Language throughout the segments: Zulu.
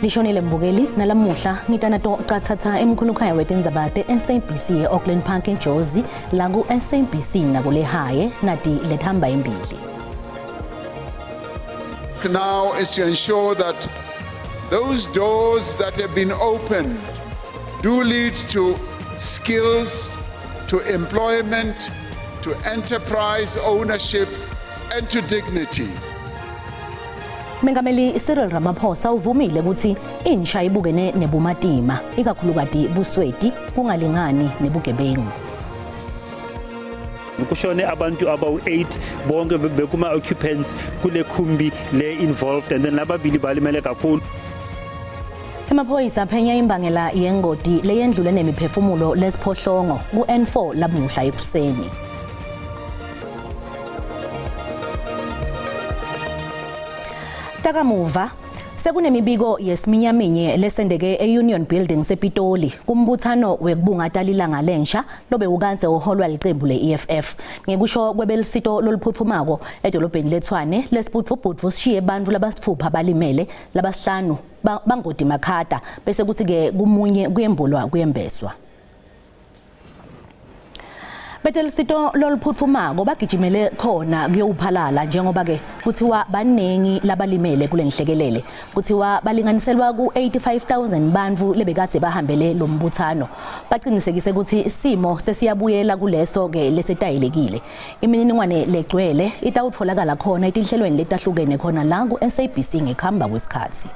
Lishonile mbukeli nalamuhla ngitanato qathatha emkhulukhaya wetindzaba te-SABC e-Auckland Park eJozi la ku-SABC nakulehaye nati lethamba embili. Now is to ensure that those doors that have been opened do lead to skills, to employment, to enterprise ownership, and to dignity. Mengameli Cyril Ramaphosa uvumile ukuthi insha ibukene nebumatima ikakhulukati busweti kungalingani nebugebengu. Kushone abantu abawu-8 bonke bekuma-occupants kule khumbi le involved and then lababili balimele kakhulu. Emaphoyisa aphenya imbangela yengodi leyendlule nemiphefumulo lesiphohlongo ku-N4 lamuhla ekuseni. Takamuva sekunemibiko yesiminyaminya lesendeke e-Union Building sePitoli kumbuthano wekubungata lilanga lensha lobe ukanze uholwa licembu le-EFF. Ngekusho kwebelisito loluphuthumako edolobheni leTshwane lesibhudvubhudvu sishiye bantfu labasitfupha balimele labasihlanu bangodi makhata bese kuthi ke kumunye kuyembulwa kuyembeswa. Betelisito loluphuthumako bagijimele khona kuyowuphalala njengoba ke kuthiwa baningi labalimele kule nhlekelele. Kuthiwa balinganiselwa ku-85,000 bantfu lebekadze bahambele lo mbuthano. Baqinisekise ukuthi isimo sesiyabuyela kuleso ke lesetayelekile. Imininingwane legcwele itawutfolakala khona etinhlelweni letahlukene khona la ku-SABC ngekuhamba kwesikhathi.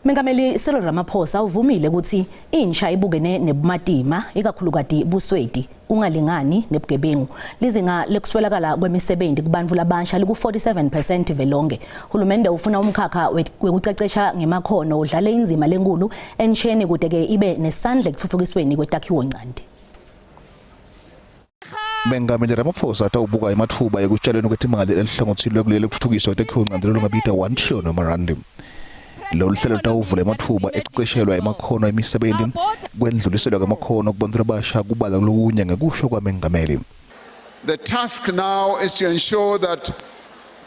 Mengameli Cyril Ramaphosa uvumile ukuthi insha ibukene nebumatima ikakhulukati busweti kungalingani nebugebengu. Lizinga lekuswelakala kwemisebenzi kubantu labasha liku-47% velonke. Hulumende ufuna umkhakha wekucecesha ngemakhono udlale inzima lenkulu entsheni kude ke ibe nesandla ekutfutfukisweni kwetakhiwo ncandi. Mengameli Ramaphosa atawubuka ematfuba ekutshalweni kwetimali elihlangothini lwekuleli kutfutfukiswa kwetakhiwo ncandi lolungabita 1 trillion wemarandi. Lolu hlelo lutawuvula ematfuba ekuceceshelwa emakhono emisebenti, kwendluliselwa kwemakhono kubantfu labasha kubala lokunye ngekusho kwamengameli. The task now is to ensure that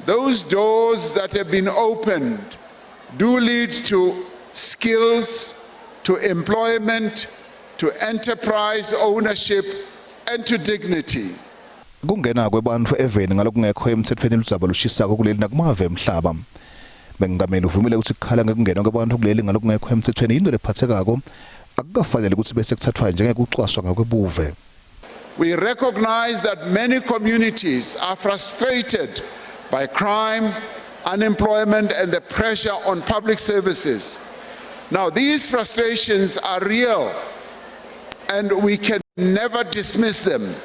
those doors that have been opened do lead to skills, to employment, to enterprise ownership, and to dignity. Kungena kwebantfu eveni ngalokungekho emtsetfweni ludzaba lushisako kuleli nakumave emhlaba. Mengameli uvumile ukuthi kukhala ngekungena kwebantfu kuleli ngalokungekho emtsetfweni yinto lephatsekako akukafanele ukuthi bese kuthathwa njengekucwaswa ngekwebuve. We recognize that many communities are frustrated by crime, unemployment, and the pressure on public services. Now, these frustrations are real, and we can never dismiss them.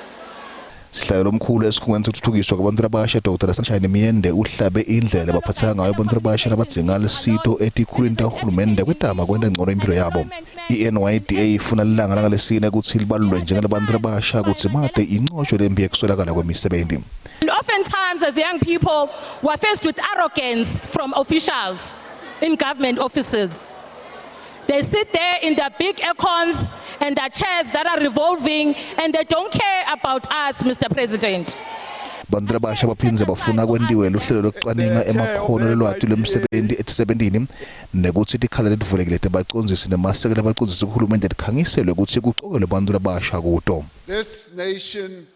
Sihlalo lomkhulu esikhungweni sokuthuthukiswa kwabantu abasha Dr. Sunshine Myende uhlabe indlela baphatheka ngayo abantu abasha labadzinga lusito etikhulwini tahulumende kwetama kwenta ngcono impilo yabo. I-NYDA ifuna lilanga langalesine kutsi libalulwe njengelabantu abasha kutsi made incoshwe lempi yekuswelakala kwemisebenzi. And oftentimes, as young people, we're faced with arrogance from officials in government offices. They sit there in their big aircons and their chairs that are revolving, and they don't care about us, Mr. President. Bantu labasha baphindze bafuna kwentiwe luhlelo lokucwaninga emakhono lelwati lwemsebenti etisebentini nekutsi tikhala letivulekile tebacondzisi nemasekela abacondzisi kuhulumende tikhangiselwe kutsi kucokelwe bantu labasha kuto. This nation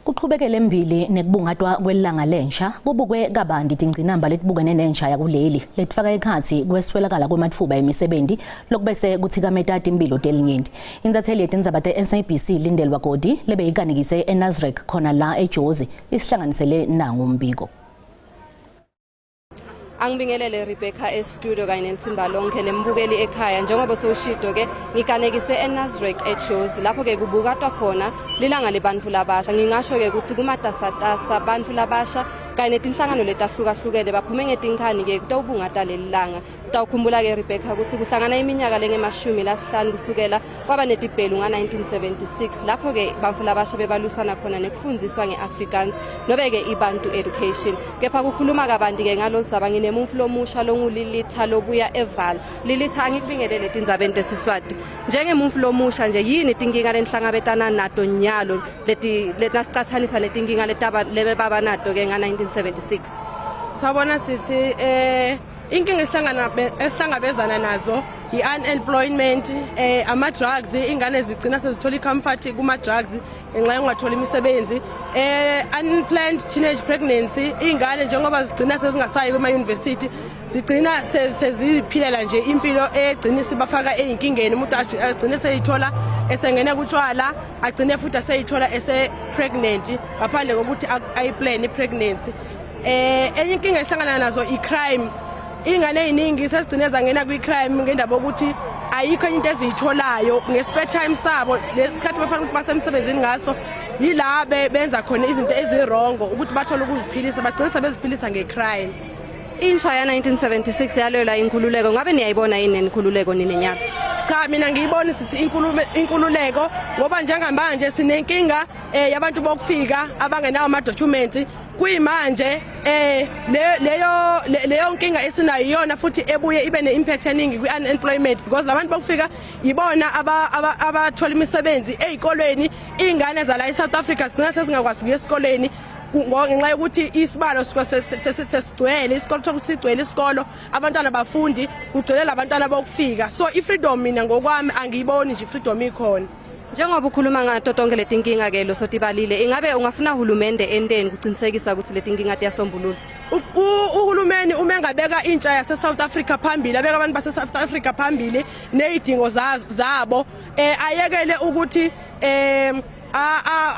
Kuqhubekele embili nekubungatwa kwelanga lensha kubukwe kabanti tingcinamba letibukene nentsha yakuleli letifaka ekhatsi kweswelakala kwematfuba emisebenti lokubese kuthikameta timphilo telinyenti. Intatheli yetindzaba te-SABC Lindelwa Godi lebeyikanikise eNasrec khona la eJozi isihlanganisele nangu umbiko. Angibingelele Rebecca e-studio kanye nensimba lonke nembukeli ekhaya njengoba sowushido ke ngiganekise eNasrec eJozi lapho ke kubukatwa khona lilanga lebantfu labasha. Ngingasho ke ukuthi kumatasatasa bantfu labasha kanye netinhlangano letahlukahlukene baphume ngetinkhani ke kutawubungata leli langa. Utawukhumbula ke Rebecca ukuthi kuhlangana iminyaka lengema-50 kusukela kwaba netibhelu nga-1976, lapho ke bantfu labasha bebalwisana khona nekufundziswa nge-Afrikaans nobe ke iBantu education. Kepha kukhuluma kabanti ke ngalolu dzaba, nginemuntfu lomusha longuLilitha lobuya eVaal. Lilitha, angikubingelele tindzabeni tesiswati. Njengemuntfu lomusha nje, yini tinkinga lenihlangabetana nato nyalo leti letinasicatsanisa netinkinga letaba lebebaba nato ke nga-1976? Sawubona sisi. Inkinga esihlangabezana nazo i-unemployment, ama-drugs. Ingane zigcina sezithola i-comfort kuma-drugs ngenxa yokungatholi imisebenzi, unplanned teenage pregnancy. Ingane njengoba zigcina sezingasayi kuma-university, zigcina seziphilela nje impilo egcina sibafaka ey'nkingeni. Umuntu agcine seyithola esengena kutshwala, agcine futhi aseyithola ese-pregnant ngaphandle kokuthi ayiplan i-pregnancy. Enye inkinga esihlangana nazo i-crime. Ingane eziningi sezigcine zangena kwi-crime ngendaba yokuthi ayikho enye into eziyitholayo nge-spare time sabo. Lesikhathi bafanele ukuthi basemsebenzini ngaso, yila benza khona izinto ezi-wrong ukuthi bathole ukuziphilisa, bagcine sebeziphilisa nge-crime. Insha ya-1976 yalwela inkhululeko. Ngabe niyayibona yini nenkhululeko ninenyalo? Cha, mina ngiyibona sisi inkulumo inkululeko, ngoba njengamanje sinenkinga yabantu bokufika abangenawo ama documents. Kuyimanje leyo nkinga esinayo iyona futhi ebuye ibe ne-impact eningi kwi-unemployment, because labantu bokufika ibona abathola imisebenzi ey'kolweni. Iy'ngane zala e-South Africa sigcina sezingakwazi ukuya esikoleni ngenxa yokuthi isibalo sesigcwele isikolo. Thola ukuthi sigcwele isikolo, abantwana bafundi, kugcwele labantwana bokufika. So i-freedom, mina ngokwami angiyiboni nje i-freedom ikhona. Njengoba ukhuluma ngato tonke letinkinga ke losotibalile, ingabe ungafuna hulumende enteni kucinisekisa ukuthi letinkinga tiyasombululwa? Uhulumeni uma engabeka intsha yase South Africa phambili, abeka abantu base South Africa phambili nezidingo zabo, ayekele ukuthi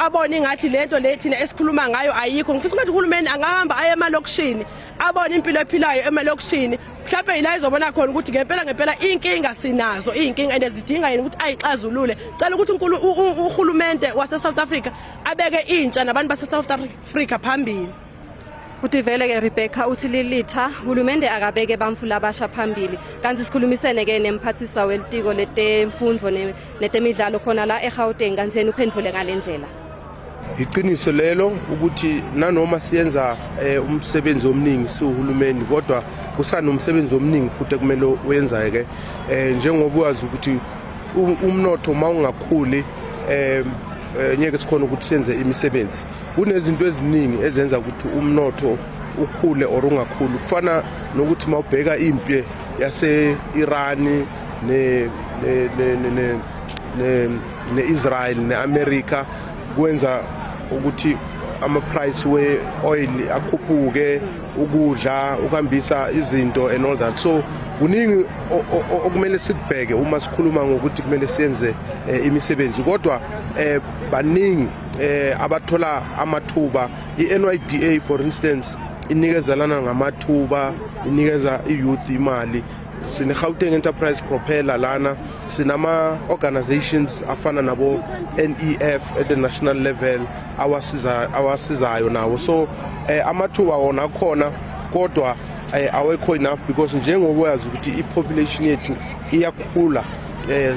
abone ingathi lento le thina esikhuluma ngayo ayikho. Ngifisa ukuthi uhulumeni angahamba aye emalokishini, abone impilo ephilayo emalokishini. Mhlawumbe yila izobona khona ukuthi ngempela ngempela inkinga sinazo, iy'nkinga and zidinga yena ukuthi ayixazulule. Cela ukuthi uhulumente wase-South Africa abeke intsha nabantu base-South Africa phambili. Uthi vele ke Rebecca, uthi Lilitha, hulumende akabeke bantfu labasha phambili. Kanti sikhulumisene ke nemphathiswa welitiko letemfundvo netemidlalo khona la eGauteng, kanti yena uphendvule ngalendlela. Iqiniso lelo ukuthi nanoma siyenza umsebenzi omningi siwuhulumeni, kodwa kusanomsebenzi omningi futhi ekumele wenzeke, njengoba wazi ukuthi umnotho mawungakhuli ngeke sikhona ukuthi senze imisebenzi. Kunezinto eziningi ezenza ukuthi umnotho ukhule or ungakhuli, kufana nokuthi mawubheka impi yase-Iran ne-Israel ne-America, kwenza ukuthi ama-price we-oil akhuphuke, ukudla, ukuhambisa izinto and all that. So kuningi okumele sikubheke uma sikhuluma ngokuthi kumele siyenze imisebenzi, kodwa baningi abathola amathuba. I-NYDA, for instance, inikezelana ngamathuba, inikeza i-youth imali. Sine-Gauteng Enterprise Propeller lana, sinama organizations afana nabo NEF at the national level awasiza awasizayo nawo. So amathuba wona akhona, kodwa awekho enough, because njengoba uyazi ukuthi i-population yethu iyakhula,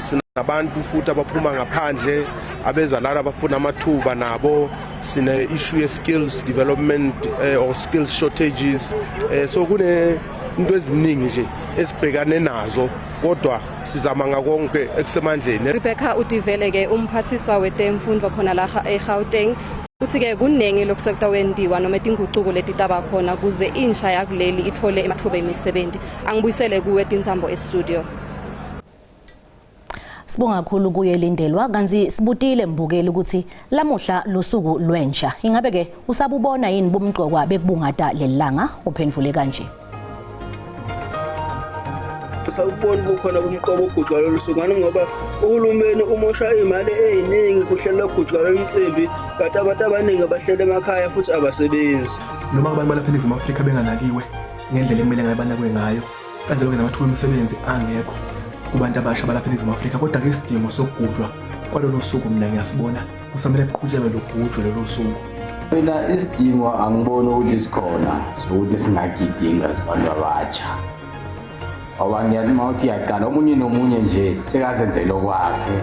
sinabantu futhi abaphuma ngaphandle abeza lana abafuna amathuba nabo. Sine issue ye skills development or skills shortages, so kune into eziningi nje esibhekane nazo, kodwa sizama ngakonke ekusemandleni. Rebecca, utivele ke umphathiswa wetemfundvo khona la eGauteng, uthi ke kunengi lokusekutawentiwa noma tingucuko letitaba khona kuze insha yakuleli ithole emathuba emisebenzi. Angibuyisele kuwe tintsambo e-studio. Sibonga kakhulu kuye Lindelwa. Kanti sibutile mbukeli ukuthi lamuhla lusuku lwentsha, ingabe ke usabubona yini bumgcokwa bekubungata lelanga? Uphendvule kanje. Sawubona bukhona bumqobo ogujwa lolu suku, ngani ngoba uhulumeni umosha iy'mali ey'ningi kuhlela ukugujwa lolu mcimbi, kanti abantu abaningi abahleli emakhaya futhi abasebenzi. Noma abantu balapha eNingizimu Afrika benganakiwe ngendlela ekumele ngabe banakwe ngayo, kanjalo-ke namathuba emisebenzi angekho kubantu abasha balapha eNingizimu Afrika, kodwa-ke isidingo sokugujwa kwalolo suku mina ngiyasibona, kusamele kuqhutshekwe lugujwe lolo suku. Mina isidingo angiboni ukuthi sikhona sokuthi singagidinga sibantu abatsha. Ngoba ngiyathi uma uthi uyaqala omunye nomunye nje sekazenzela okwakhe.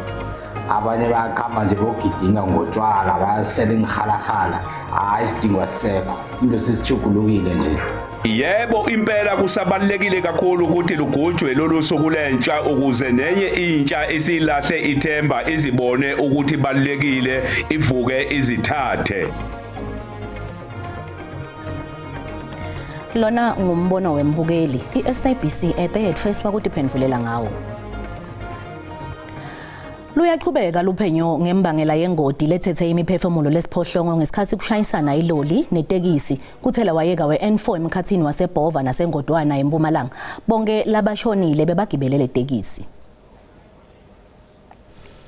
Abanye bayakhamba nje bogidinga ngotshwala, bayasela imihalahala. Hhayi, isidingo asisekho, into sesijugulukile nje. Yebo, impela kusabalulekile kakhulu ukuthi lugujwe lolu suku lentsha ukuze nenye intsha isilahle ithemba izibone ukuthi ibalulekile ivuke izithathe. Lona ngumbono wembukeli i-SABC ethe first wakutiphendvulela ngawo. Luyaqhubeka luphenyo ngembangela yengodi lethethe imiphefumulo lesiphohlongo ngesikhathi kushayisana iloli netekisi kuthela wayeka we-N4 emkhathini waseBhova naseNgodwana eMpumalanga. Bonke labashonile bebagibele le tekisi.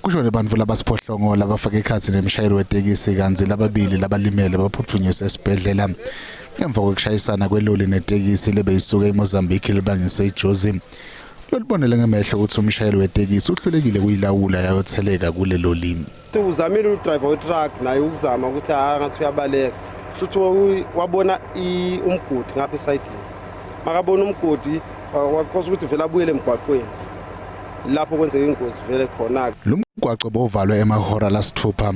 Kushone bantfu labasiphohlongo labafake ekhatsi nemshayeli wetekisi kantsi lababili labalimele baphuthunyiswe esibhedlela ngemva kwekushayisana kweloli netekisi lebeyisuka eMozambique libangise eJozi. Lolibonele ngemehlo ukuthi umshayeli wetekisi uhlulekile kuyilawula yayotheleka kule loli. Uzamile udriver wetruck naye ukuzama ukuthi hayi ngathi uyabaleka, futhi wabona umgodi ngapha esayidini. Makabona umgodi wakhosa ukuthi vele abuyele emgwaqweni lapho kwenzeka ingozi vele khona-ke. Lo mgwaco bowuvalwe emahora lasithupha.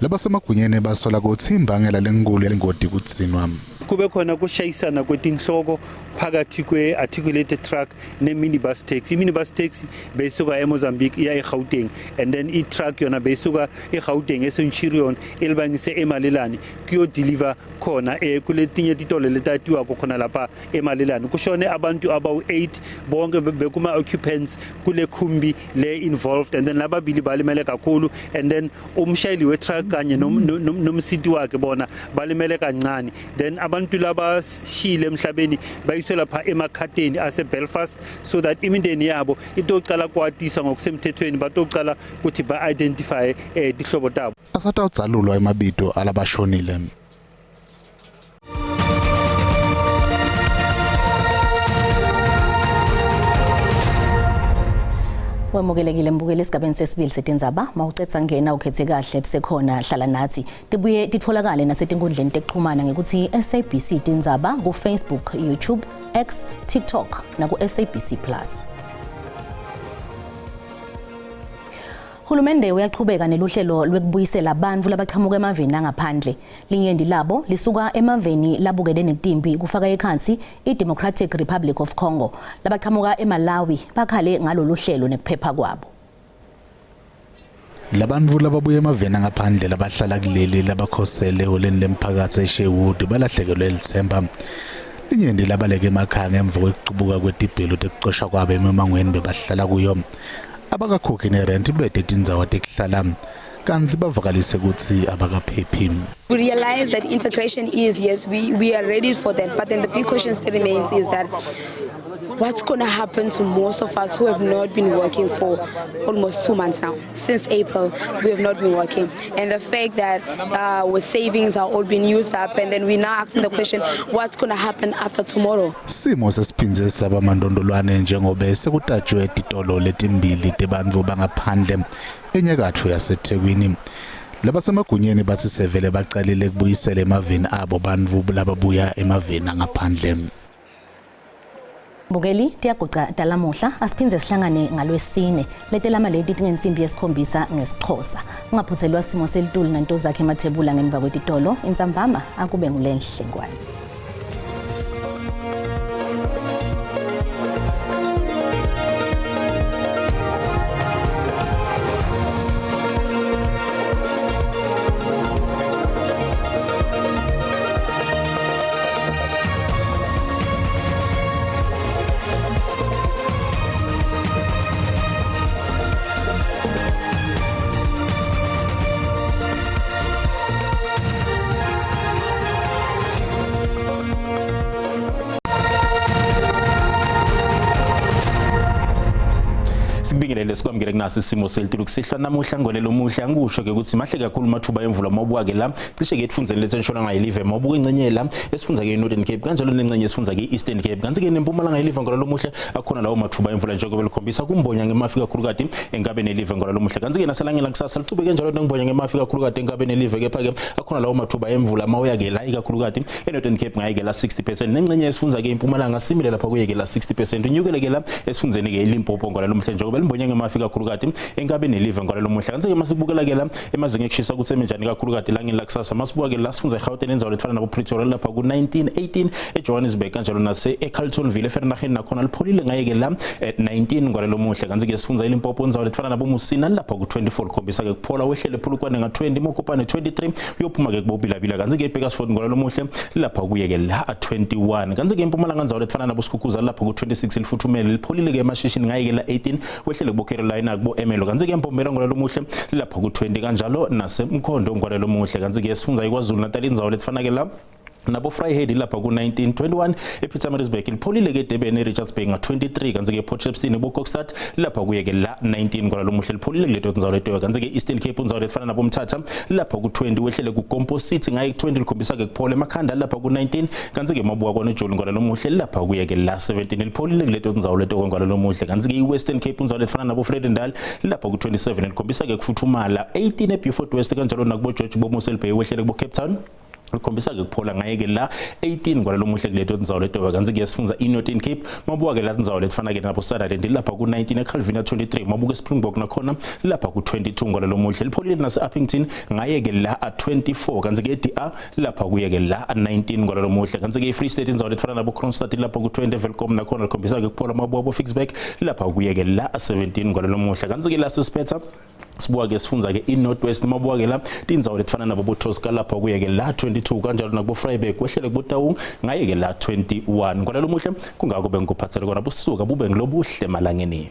Labasemagunyeni basola ukuthi imbangela lenkulu yalengodi kudzinwa. Kube khona kushayisana kwetinhloko phakathi kwe-articulated truck ne-minibus taxi. I-minibus taxi beyisuka eMozambique iya eGauteng, and then i-truck yona beyisuka eGauteng eCenturion elibangise eMalelane kuyodeliver khona kuletinye titolo letatiwako khona lapha eMalelane. Kushone abantu abawu-8 bonke bekuma-occupants kule khumbi le involved, and then lababili balimele kakhulu, and then umshayeli we-truck kanye nomsiti wakhe bona balimele kancane. Then abantu labashile emhlabeni bayiswe lapha emakhateni ase-Belfast so that imindeni yabo itocala kwatiswa ngokusemthethweni, batocala ukuthi ba-identify tihlobo tabo. Asatawudzalulwa emabito alabashonile. Wamukelekile mbukeli esigabeni sesibili setindzaba. Mawucetha ngena ukhethe kahle kusekhona, hlala nathi. Tibuye titfolakale nasetinkundleni tekuxhumana ngekuthi SABC Tindzaba ku Facebook, YouTube, X, TikTok naku SABC Plus. Hulumende uyaqhubeka neluhlelo lwekubuyisela abantu labaqhamuka emaveni angaphandle. Linyenti labo lisuka emaveni labukene netimpi kufaka ekhatsi i-Democratic Republic of Congo. Labaqhamuka eMalawi bakhale ngalolu hlelo nekuphepha kwabo. Labantfu lababuya emaveni angaphandle labahlala kuleli labakhosele eholeni lemphakathi eSherwood balahlekelwe litsemba. Linyenti labaleke emakhaya ngemva kwekucubuka kwetibhelu tekucoshwa kwabo emimangweni bebahlala kuyo. Abakakhokhi nerenti, bete tindzawo tekuhlala kantsi bavakalise kutsi abakaphephi. We realize that integration is, yes, we are ready for that. But then the big question still remains is that what's going to happen to most of us who have not been working for almost 2 months now? Since April, we have not been working. And the fact that our savings are all being used up, and then we're now asking the question, what's going to happen after tomorrow? Simo sesiphindze saba mandondolwane njengobe sekutatshwe titolo letimbili tebantfu bangaphandle enyakatfo yaseThekwini. Labasemagunyeni batsi sevele bacalile kubuyisela emaveni abo bantfu lababuya emaveni angaphandle. Bukeli, tiyaguca talamuhla. Asiphindze sihlangane ngalwesine letelama leti tingensimbi yesikhombisa ngesiXhosa. Ungaphuthelwa simo selitulu nanto zakhe emathebula ngemva kwetitolo. Intsambama akube ngulenhle ngwane. Sibingelele, sikwamukele kunasi isimo selitulu kusihlwa namuhla ngolelo omuhle. Angikusho ke ukuthi mahle kakhulu amathuba emvula mawubuka ke la cishe ke efundzeni lethu entshonalanga yelive, mawubuka ingcenye la esifundza ke i-Northern Cape, kanjalo nengcenye esifundza ke i-Eastern Cape, kanti ke nempumalanga yelive ngolelo omuhle akhona lawo mathuba emvula njengoba likhombisa kumbonya ngemafi kakhulukati engabe nelive ngolelo omuhle. Kanti ke naselangeni lakusasa lichubeke njalo nengimbonya ngemafi kakhulukati engabe nelive, kepha ke akhona lawo mathuba emvula mawuya ke la ikakhulukati e-Northern Cape ngaye ke la 60%, nengcenye esifundza ke impumalanga simile lapha kuye ke la 60%, unyukele ke la esifundzeni ke iLimpopo ngolelo omuhle njengoba limbonya ngemafi kakhulukati enkabe nelive ngolelo omuhle. Kanti ke masibukela ke la emazinga ekushisa ukuthi emenjani kakhulukati langeni lakusasa, masibuka ke la sifundza eGauteng, indzawo letfana nabo Pretoria lapha ku-19, 18 eJohannesburg, kanjalo nase eCarltonville, eVereeniging nakhona lipholile ngaye ke la 19 ngolelo omuhle. Kanti ke sifundza iLimpopo, indzawo letfana nabo Musina lapha ku-24 likhombisa ke kuphola, wehlele Polokwane nga-20, Mokopane 23, uyophuma ke kubobilabila. Kanti ke eBakersfield ngolelo omuhle lapha kuye ke la 21. Kanti ke impumalanga, indzawo letfana nabo Skukuza lapha ku-26 lifuthumele, lipholile ke emashishini ngaye ke la 18, wehlele kubo Carolina, kubo Ermelo. Kanti ke eMbombela ngolelo omuhle lapha ku-20, kanjalo nasemkhondo ngolelo omuhle. Kanti ke sifundza iKwaZulu Natal, indzawo letfana ke la nabo Vryheid lapha ku-19, 21 ePietermaritzburg, lipholile ke eDurban, eRichards Bay nga-23. Kanti ke Port Shepstone, eBokokstad lapha kuye ke la 19 ngolalo omuhle, lipholile kuleto ndzawo leto. Kanti ke Eastern Cape, indzawo letfana nabo Mthatha lapha ku-20, wehlele kuGompo City ngaye ku-20, likhombisa ke kuphola, emakhanda lapha ku-19. Kanti ke mabuka kona eJoli ngolalo omuhle lapha kuye ke la 17, lipholile kuleto ndzawo leto ngolalo omuhle. Kanti ke iWestern Cape, indzawo letfana nabo Vredendal lapha ku-27, likhombisa ke kufuthumala, 18 eBeaufort West, kanjalo nakubo George, bo Mossel Bay, wehlele kubo Cape Town, likhombisa ke kuphola ngaye ke la 18 kwalelo muhle kuleto ndzawo leto. Kanti ke sifundza i-Northern Cape, mabuka ke la ndzawo letifana ke nabo Sutherland lapha ku-19, eCalvinia 23, mabuka eSpringbok nakhona lapha ku-22 kwalelo muhle, lipholile nase-Upington ngaye ke la 24. Kanti ke e-DR lapha kuye ke la 19 kwalelo muhle. Kanti ke i-Free State, indzawo letifana nabo Kroonstad lapha ku-20, Welkom nakhona likhombisa ke kuphola, mabuka bo Ficksburg lapha kuye ke la 17 kwalelo muhle. Kanti ke la sisiphetha sibuka ke sifundza ke i-North West, mabuka ke la tindzawo letifana nabo boTosca lapha kuye ke la 22, kanjalo nakubo Vryburg, kwehlele kubo ngaye ke la 21 kwalelo muhle. Kungako bengikuphathele kona, busuka bube ngilobuhle malangeni.